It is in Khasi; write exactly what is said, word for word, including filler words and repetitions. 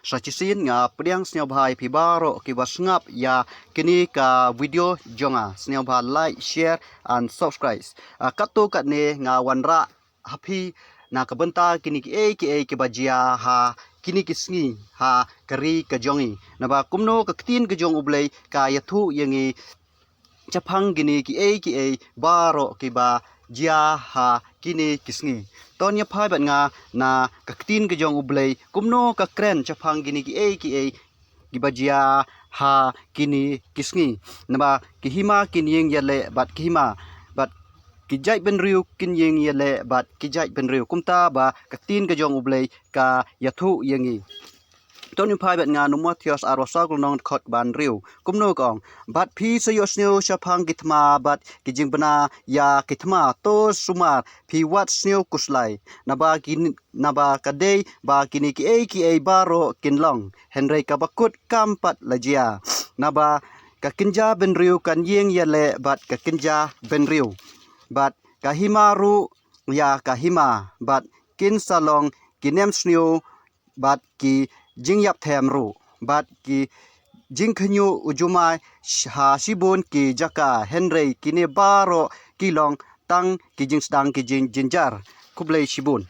Sa shisien nga pdiang sngewbha ïa phi baroh kiba sngap ïa kine ka video jong nga. Sngewbha like, share and subscribe. Ah, katto katne nga wanrah ha phi na ka bynta kine kiei kiei kiba jia ha kine ki sngi ha ka ri ka jong ngi. Naba kumno ka ktien ka jong U Blei ka ïathuh ïa ngi shaphang kine kiei kiei baroh kiba jia ha kine ki sngi. To ngin ïa phai bad nga na ka ktien ka jong U Blei kumno ka kren shaphang kine kiei kiei kiba jia ha kine ki sngi. Naba ki hima kin ïeng ïaleh bad ki hima, bad ki jaitbynriew kin ïeng ïaleh bad ki jaitbynriew. Kumta ba ka ktien ka jong U Blei ka ïathuh ïa ngi. To ngin phai bad nga na u Mathaios arphew saw, lynnong dkhot ba hynriew. Kumno ka ong? Bad phi sa ïohsngew shaphang ki thma bad ki jingbna ïa ki thma. To sumar, phi wat sngew khuslai. Naba ki, naba ka dei ba kine kiei kiei baroh kin long, hynrei kaba kut kam pat la jia. Naba ka kynja bynriew kan ïeng ïaleh bad ka kynja bynriew, bad ka hima ruh ïa ka hima, bad kin sa long ki nemsniew bad ki jingïapthem ruh, bad ki jingkhynñiuh u jumai ha shibun ki jaka. Hynrei kine baroh ki long tang ki jingsdang ki jingjynjar. Khublei shibun.